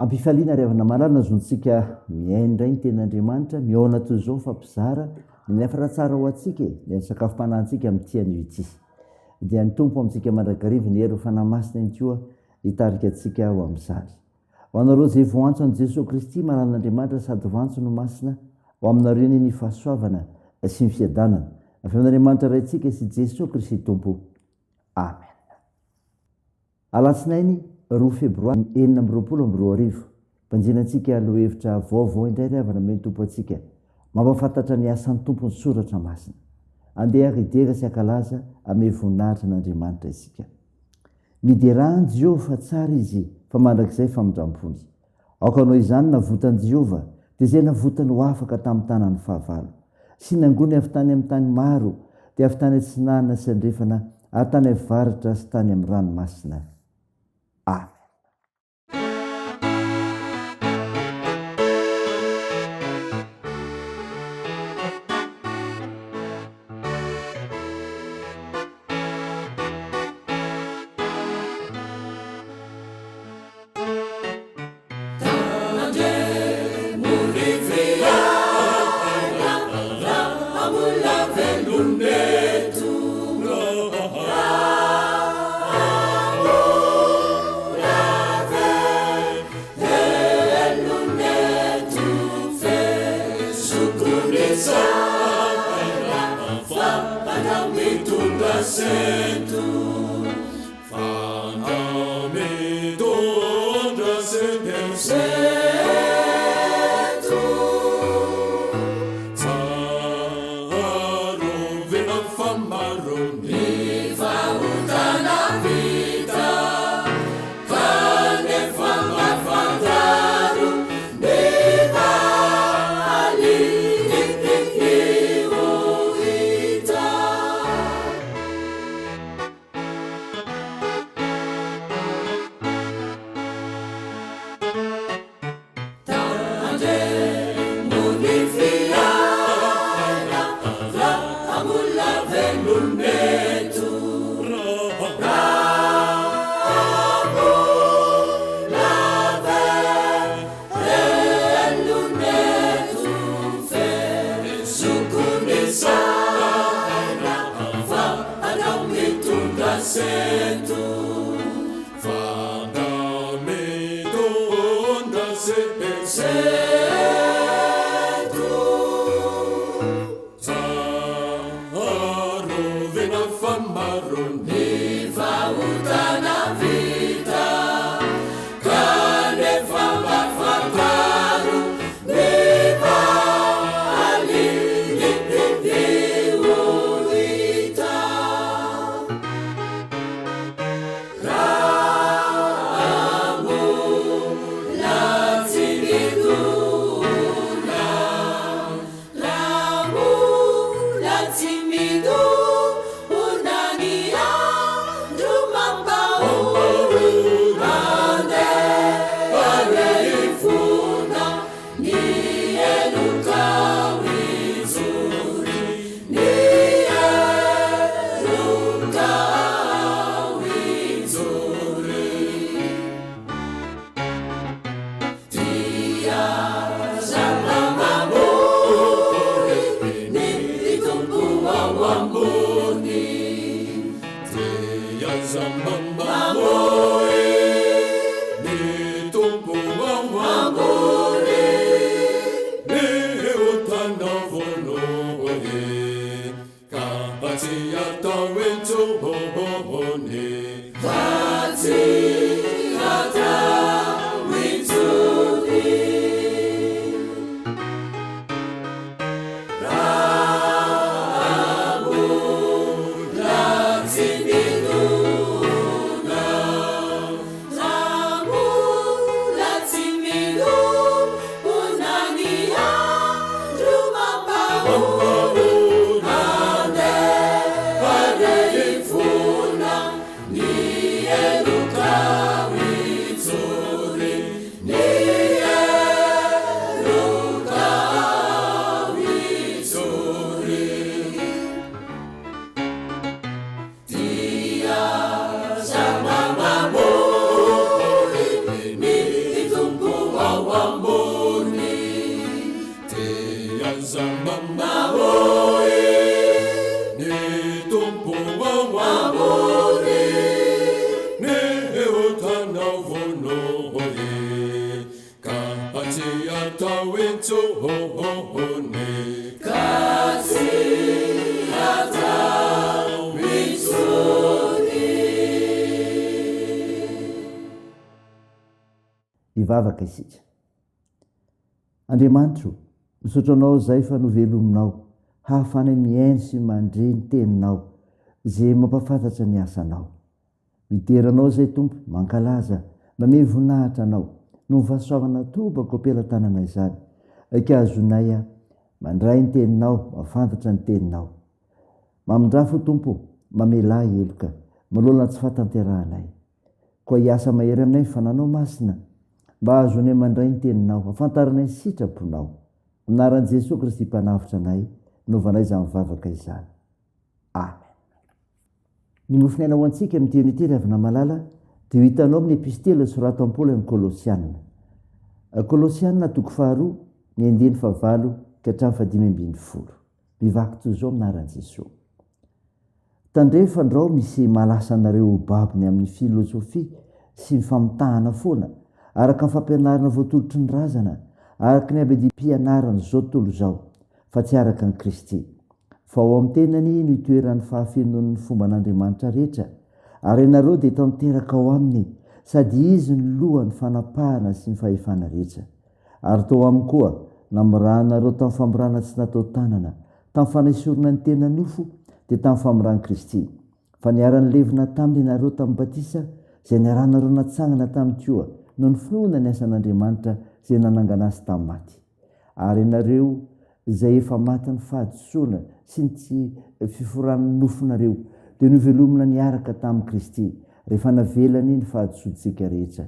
Ampifaliana ry havana malala nazontsika mihaino indray ny tenin'Andriamanitra, mihaona toy izao mifampizara ny hafatra tsara ho antsika e, dia ny sakafom-panahintsika amin'ity anio ity. Dia ny Tompo amintsika mandrakariva ny herin'ny Fanahy Masina ihany koa hitarika antsika ho amin'izany. Ho anareo izay voantso an'i Jesoa Kristy malalan'Andriamanitra sady voantso no masina, ho aminareo anie ny fahasoavana sy ny fiadanana avy amin'Andriamanitra Raintsika sy Jesoa Kristy Tompo. Amen. Alatsinainy roa febroary 2026, Banjinantsika lohahevitra vaovao indray ry havana omen'ny Tompo antsika, mampahafantatra ny asan'ny Tompo ny Soratra Masina. Andeha ary hidera sy hankalaza hamehy voninahitra an'Andriamanitra isika. Miderà an'i Jehovah fa tsara Izy, fa mandrakizay famindram-pony. Aoka hanao izany navotan'i Jehovah, dia izay navotany ho afaka tamin'ny tanan'ny fahavalo, sy nangony avy tany amin'ny tany maro, dia avy tany atsinanana sy andrefana ary tany avaratra sy tany amin'ny ranomasina. Amen. Ambony ny Tompo ô ambony ny otanao vonoy ka tsy atao intsony. Ka tsy atao intsony. Hivavaka isika. Andriamanitro, misaotra Anao izay fa novelominao hahafahanay mihaino sy mandre ny Teninao izay mampahafantatra ny asanao. Midera Anao izay Tompo, mankalaza, mamehy voninahitra Anao, noho ny fahasoavana atobako am-pelatanana izany, ka azonay aho mandray ny Teninao, mahafantatra ny Teninao. Mamindrà fo Tompo, mamelà heloka, manoloana ny tsy fahatanterahanay. Koa hiasa mahery aminay ny Fananao Masina, mba hahazoanay mandray ny Teninao, hahafantaranay ny sitraponao. Amin'ny anaran'i Jesoa Kristy Mpanavotra anay, novanay izany vavaka izany. Amen. Ny mofon'aina ho antsika amin'ity anio ity, ry havana malala, dia ho hitanao amin'ny epistily nosoratan'i Paoly amin'ny Kolosiana. Kolosiana toko faharoa, ny andininy fahavalo ka hatramin'ny fahadimy ambin'ny folo. Mivaky toy izao amin'ny anaran'i Jesoa. Tandremo fandrao misy mahalasa anareo ho babo ny amin'ny filozofia sy ny famitahana foana, araka ny fampianarana voatolotry ny razana, araka ny abidim-pianaran'izao tontolo izao, fa tsy araka an'i Kristy. Fa ao amin'ny tenany no itoeran'ny fahafenoan'ny fomban'Andriamanitra rehetra, ary ianareo dia tanteraka ao aminy, sady Izy no lohan'ny fanapahana sy ny fahefana rehetra. Ary tao aminy koa, namorahanareo tamin'ny famorana tsy natao tanana, tamin'ny fanesorana ny tena nofo, dia tamin'ny famoran'i Kristy. Fa niara-nilevina taminy ianareo tamin'ny batisa, izay niarahanareo natsangana taminy koa, noho ny finoana ny asan'Andriamanitra izay nanangana azy tamin'ny maty. Ary ianareo izay efa matin'ny fahadisoana sy ny tsy fiforan'ny nofonareo, dia novelomina niaraka tamin'i Kristy, rehefa navelany ny fahadisoantsika rehetra.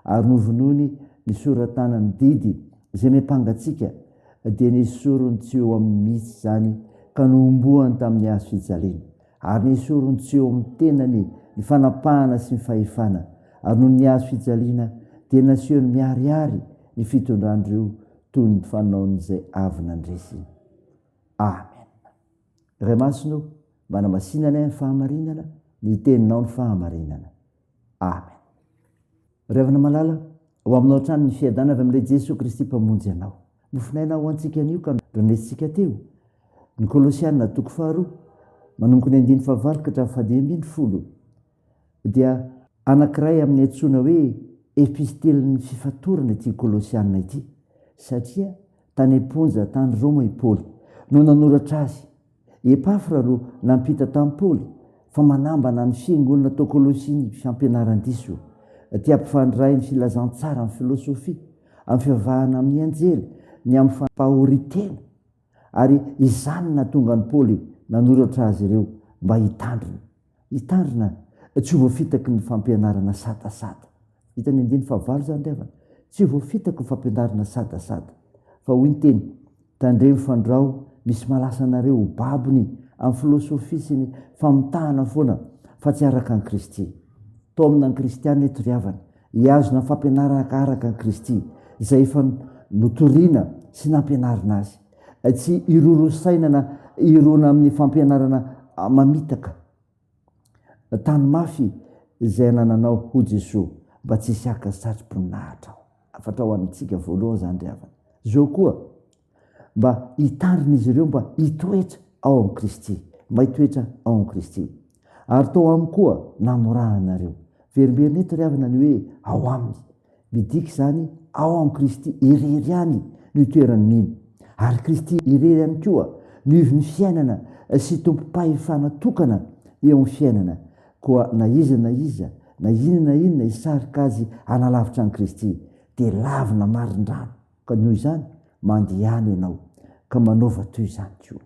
Ary novonoiny ny sora-tanan'ny didy izay miampanga antsika, dia nesoriny tsy eo aminy mihitsy izany ka nohomboany tamin'ny hazo fijaliana. Ary nesoriny tsy eo amin'ny tenany ny fanapahana sy ny fahefana, ary noho ny hazo fijaliana dia nasehony miharihary ny fitondran'ireo toy ny fanaon'izay avy nandresy. Amen. Ray Masina ô, manamasina anay amin'ny fahamarinana, ny teninao ny fahamarinana. Amen. Ry havana malala, ho aminao hatrany ny fiadana avy amin'ilay Jesoa Kristy Mpamonjy anao. Mofonaina ho antsika anio ka norenesintsika teo. Ny Kolosiana toko faharoa, manomboka ny andininy fahavalo ka hatramin'ny fahadimy ambin'ny folo, dia anankiray amin'ny antsoina hoe epistelin'ny fifatorana ity Kolosiana ity, satria tany am-ponja tany Roma i Paoly no nanoratra azy. Epafra no nampita tamin'i Paoly fa manambana ny fiangonana tao Kolosia ny fampianaran-diso. Te hampifandray ny filazantsara amin'ny filôsôfia, amin'ny fivavahana amin'ny anjely, ny amin'ny fampahorian-tena, ary izany no nahatonga an'i Paoly nanoratra azy ireo mba hitandrina. Hitandrina tsy ho voafitaky ny fampianarana sadasada. Hita ny andininy fahavalo izany ry havana. Tsy ho voafitaky ny fampianarana sadasada. Fa hoy ny teny, Tandremo fandrao misy mahalasa anareo ho babony amin'ny filosofia sy ny famitahana foana fa tsy araka an'i Kristy. Taomina ny kristiana eto ry havana, hihazona ny fampianarana araka an'i Kristy, izay efa notorina sy nampianarina azy. Tsy hiroro saina na hirona amin'ny fampianarana mamitaka. Tany mafy izay anananao, hoy Jesoa, mba tsy hisy haka satroboninahitra aho. Hafatra ho antsika voalohany izany ry havana. Izao koa, mba hitandrina izy ireo mba hitoetra ao amin'i Kristy. Mba hitoetra ao amin'i Kristy. Ary tao aminy koa namorahanareo. Verimberina eto ry havana ny hoe ao aminy. Midika izany ao amin'i Kristy irery ihany no itoeran'ny mino. Ary Kristy irery ihany koa no ivon'ny fiainana sy tompom-pahefana tokana eo amin'ny fiainana. Koa na iza na iza, na inona na inona hisarika azy hanalavitra an'i Kristy, dia lavina marindrano. Ka noho izany, mandehana ianao, ka manaova toy izany koa.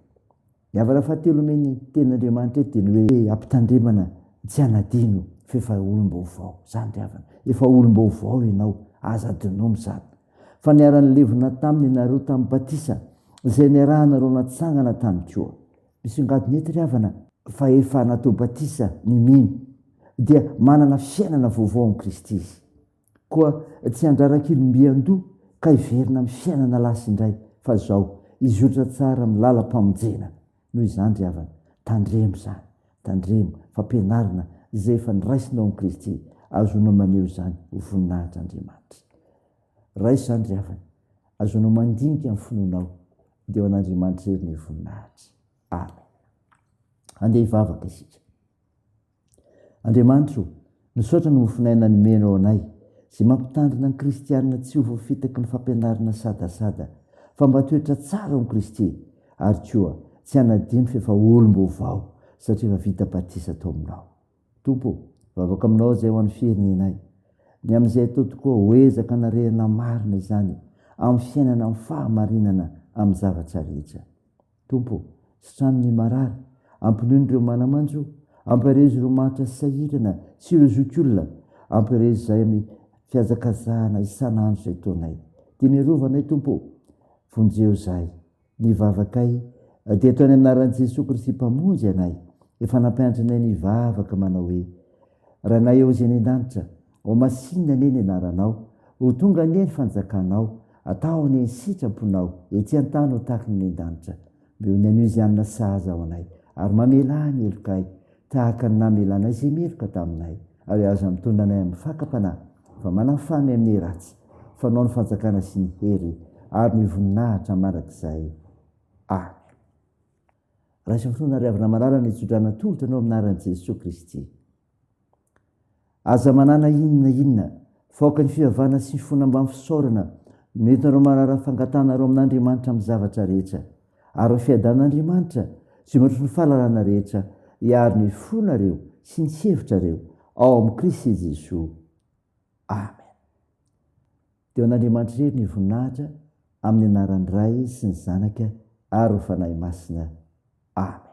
Ny havana fahatelo omen'ny Tenin'Andriamanitra eto dia ny hoe ampitandremana tsy hanadino fa efa olom-baovao. Izany ry havana, efa olom-baovao ianao, aza adinoina izany. Fa niara-nilevina taminy ianareo tamin'ny batisa, izay niarahanareo natsangana taminy koa. Misongadina eto ry havana fa efa natao batisa ny mino, dia manana fiainana vaovao amin'i Kristy izy. Koa tsy handrarak'ilombian-doha ka hiverina amin'ny fiainana lasa indray, fa izao, hizotra tsara amin'ny lalam-pamonjena. Noho izany ry havana, tandremo izany, tandremo fampianarana izay efa noraisinao amin'i Kristy, ahazoanao maneho izany ho voninahitr'Andriamanitra. Raiso izany ry havana, ahazoanao mandinika ny finoanao, dia ho an'Andriamanitra irery ny voninahitra. Amen. Andeha hivavaka isika. Andriamanitra o, misaotra ny mofon'aina nomenao anay, izay mampitandrina ny kristiana tsy ho voafitaky ny fampianarana sadasada, fa mba toetra tsara ao amin'i Kristy, ary koa tsy hanadino f'efa olom-baovao satria efa vita batisa tao aminao. Tompo o, vavaka aminao izay ho an'ny firenenay. Ny amin'izay atao tokoa ho ezaka anarehana marina izany amin'ny fiainana amin'ny fahamarinana amin'ny zavatra rehetra. Tompo ô, sitrano ny marary, ampinono ireo mana-manjo, ampaherezo ireo mahantra sy sahirana sy ireo zokiolona, ampaherezo izahay amin'ny fihazakazahana isan'andro izay ataonay. Dia miarova anay Tompo ô, vonjeo izahay. Ny vavakay dia atao any amin'ny anaran'i Jesoa Kristy Mpamonjy anay, efa nampianatra anay ny hivavaka manao hoe, Rainay ao izay any an-danitra, Homasinina anie ny anaranao, ho tonga anie ny fanjakanao, atao anie ny sitraponao, ety an-tany ho tahaka ny any an-danitra. Omeo ny anio izay hanina sahaza ho anay, ary mamelà ny helokay, tahaka ny namelanay izay meloka taminay, ary aza mitondra anay amin'ny fakam-panahy, fa manafaha anay amin'ny ratsy, fa Anao ny fanjakana sy ny hery ary ny voninahitra mandrakizay. Amen. Raiso amin'ny finoana ry havana malala ny tsodrano atolotra anao amin'ny anaran'i Jesoa Kristy. Aza manana inona na inona, fa aoka ny fivavahana sy ny finoana ambany fisaorana no entinareo manarara fangatahanareo amin'Andriamanitra amin'ny zavatra rehetra. Ary ny fiadanan'Andriamanitra, izay mihoatra ny fahalalana rehetra, hiaro ny fonareo sy ny hevitrareo ao amin'i Kristy Jesoa. Amen. Dia ho an'Andriamanitra irery ny voninahitra, amin'ny anaran'ny Ray sy ny Zanaka ary ny Fanahy Masina. Amen.